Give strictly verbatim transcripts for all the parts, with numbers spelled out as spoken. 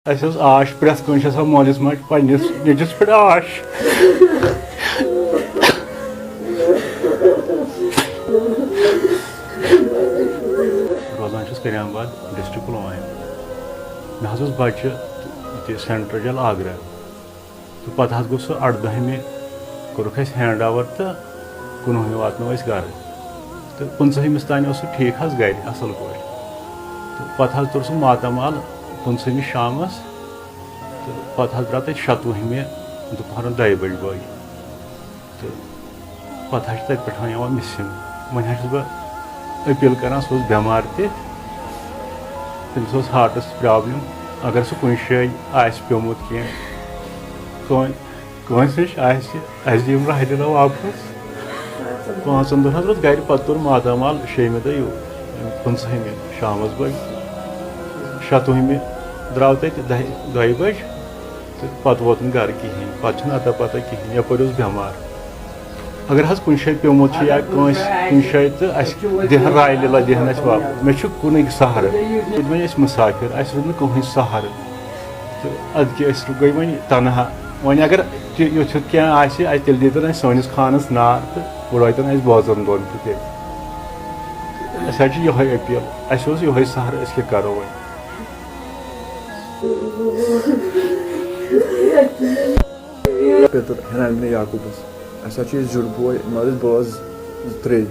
اَسہِ ٲس آش، پرٛٮ۪تھ کٲنٛسہِ چھِ آسان مٲلِس ماجہِ پنٛنِس نیٚچوِس پٮ۪ٹھ آش۔ روزان چھُس کریم آباد، ڈسٹرکٹ پُلوامہِ۔ مےٚ حظ اوس بَچہٕ ییٚتہِ سینٹرل جیل آگرہ، تہٕ پَتہٕ حظ گوٚو سُہ اَردٲہمہِ، کوٚرُکھ اَسہِ ہینڈ اوور تہٕ کُنوُہمہِ واتنوو أسۍ گرٕ۔ تہٕ پٕنٛژٕہمِس تام اوس سُہ ٹھیٖک حظ گرِ اَصٕل پٲٹھۍ۔ تہٕ پَتہٕ حظ توٚر سُہ ماتامال پٕنٛژٕہمِس شامَس، تہٕ پَتہٕ حظ درٛاو تَتہِ شَتوُہمہِ دُپہرَن دۄیہِ بَجہِ بٲگۍ۔ تہٕ پَتہٕ حظ چھِ تَتہِ پٮ۪ٹھ یِوان مِسِنٛگ۔ وۄنۍ حظ چھُس بہٕ أپیٖل کَران، سُہ اوس بٮ۪مار تہِ، تٔمِس اوس ہارٹَس پرٛابلِم۔ اگر سُہ کُنہِ جایہِ آسہِ پیوٚمُت کینٛہہ، کٲنٛسہِ کٲنٛسہِ نِش آسہِ، اَسہِ دِیِن راہہِ دِلہ واپس۔ پانٛژَن دۄہَن حظ روٗد گَرِ، پَتہٕ توٚر ماتامال شیٚیِمہِ دۄہ یور، پٕنٛژٕہمہِ شامَس بٲگۍ، شَتوُہمہِ درٛاو تَتہِ دَہہِ، دۄیہِ بَجہِ، تہٕ پَتہٕ ووت نہٕ گَرٕ کِہیٖنۍ۔ پَتہٕ چھُنہٕ اَتہ پَتہ کِہیٖنۍ، یَپٲرۍ اوس بٮ۪مار۔ اگر حظ کُنہِ جایہِ پیوٚمُت چھُ یا کٲنٛسہِ کُنہِ جایہِ، تہٕ اَسہِ دِہَن راے لِلہ، دِہَن اَسہِ واپَس۔ مےٚ چھُ کُنُے سہارٕ، ییٚتہِ وۄنۍ أسۍ مُسافِر، اَسہِ روٗد نہٕ کٕہٕنۍ سہارٕ۔ تہٕ اَدٕ کیٛاہ، أسۍ گٔے وۄنۍ تنہا۔ وۄنۍ اگر تہِ یُتھ یُتھ کینٛہہ آسہِ، اَتہِ تیٚلہِ دیٖتَن اَسہِ سٲنِس خانَس نار تہٕ وُڑٲوتَن اَسہِ بٲژَن دۄن تہِ تیٚلہِ۔ اَسہِ حظ چھِ یِہوٚے أپیٖل، اَسہِ اوس یِہوٚے سہارٕ، أسۍ کیٛاہ کَرو وۄنۍ؟ پیٚتٕر ہِنالمِنہِ یعقوٗبَس۔ اَسہِ حظ چھِ یہِ زیُٹھ بوے، مےٚ حظ ٲسۍ بٲژ زٕ ترٛےٚ۔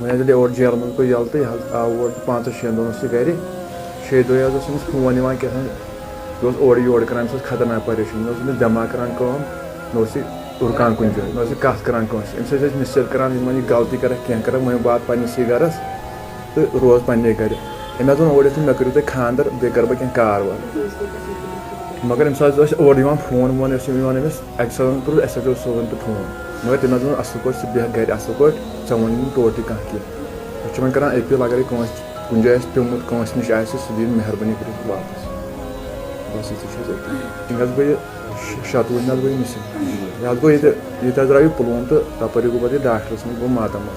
وۄنۍ حظ ییٚلہِ اورٕ جیلہٕ منٛز گوٚو یَلہٕ تہٕ یہِ حظ آو اور تہٕ پانٛژَن شٮ۪ن دۄہَن اوس یہِ گَرِ۔ شیٚیہِ دۄہہِ حظ اوس أمِس فون یِوان کیٛاہ تام، یہِ اوس اورٕ یورٕ کَران، أمِس ٲس خطرناک پریشٲنی، مےٚ اوس أمِس دٮ۪ماغ کَران کٲم، مےٚ اوس یہِ رُکان کُنہِ جایہِ، مےٚ اوس یہِ کَتھ کَران کٲنٛسہِ۔ أمِس ٲسۍ أسۍ مِس کَران، یِمَن یہِ غلطی کَرَکھ، کینٛہہ کَرَکھ، وۄنۍ وات پنٛنِسٕے گَرَس تہٕ روز پنٛنے گَرِ۔ أمۍ حظ ووٚن اورٕ یِتھ، مےٚ کٔرِو تُہۍ خانٛدَر، بیٚیہِ کَرٕ بہٕ کینٛہہ کاروبار۔ مگر أمِس حظ ٲسۍ اورٕ یِوان فون وون، ٲسۍ یِوان أمِس اَکہِ ساتہٕ کوٚر اَسہِ حظ اوس صٲبَن تہِ فون، مگر تٔمۍ حظ ووٚن، اَصٕل پٲٹھۍ، ژٕ بیٚہہ گَرِ اَصٕل پٲٹھۍ، ژےٚ ووٚنُے نہٕ تورٕ تہِ کانٛہہ کینٛہہ۔ أسۍ چھِ وۄنۍ کَران أپیٖل، اگرَے کٲنٛسہِ کُنہِ جایہِ آسہِ پیوٚمُت، کٲنٛسہِ نِش آسہِ، سُہ دِیِن مہربٲنی کٔرِتھ واپَس۔ بَس یِتھُے چھِ أسۍ أپیٖل۔ یہِ حظ گوٚو یہِ ش-، شَتوُہ حظ گوٚو یہِ مِسِنٛگ۔ یہِ حظ گوٚو ییٚتہِ، ییٚتہِ حظ درٛاو یہِ پُلووم تہٕ تَپٲرۍ گوٚو پَتہٕ یہِ ڈاکٹرَس نِش، گوٚو ماتامال۔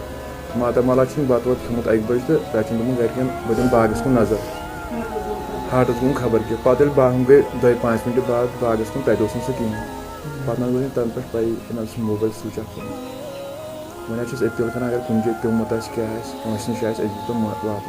ماتامال حظ چھُنہٕ بَتہٕ وَتہٕ کھیوٚمُت اَکہِ بَجہِ تہٕ تَتہِ چھُنہٕ دوٚپمُت گَرِکٮ۪ن، بہٕ دِمہٕ باغَس کُن نظر۔ ہارٹَس گوٚو خبر کیٛاہ۔ پَتہٕ ییٚلہِ باغَس گٔے دۄیہِ پانٛژِ مِنٹہِ بعد باغَس کُن، تَتہِ اوس نہٕ سُہ کِہیٖنۍ۔ پَتہٕ نہ حظ گوٚو تَنہٕ پٮ۪ٹھ پَیی، أمۍ حظ چھُ موبایل سُچ آف کوٚرمُت۔ وۄنۍ حظ چھِ أسۍ أپیٖل کَران، اگر کُنہِ جایہِ پیوٚمُت آسہِ، کیٛاہ آسہِ، کٲنٛسہِ نِش آسہِ، أسۍ دِتو واپَس۔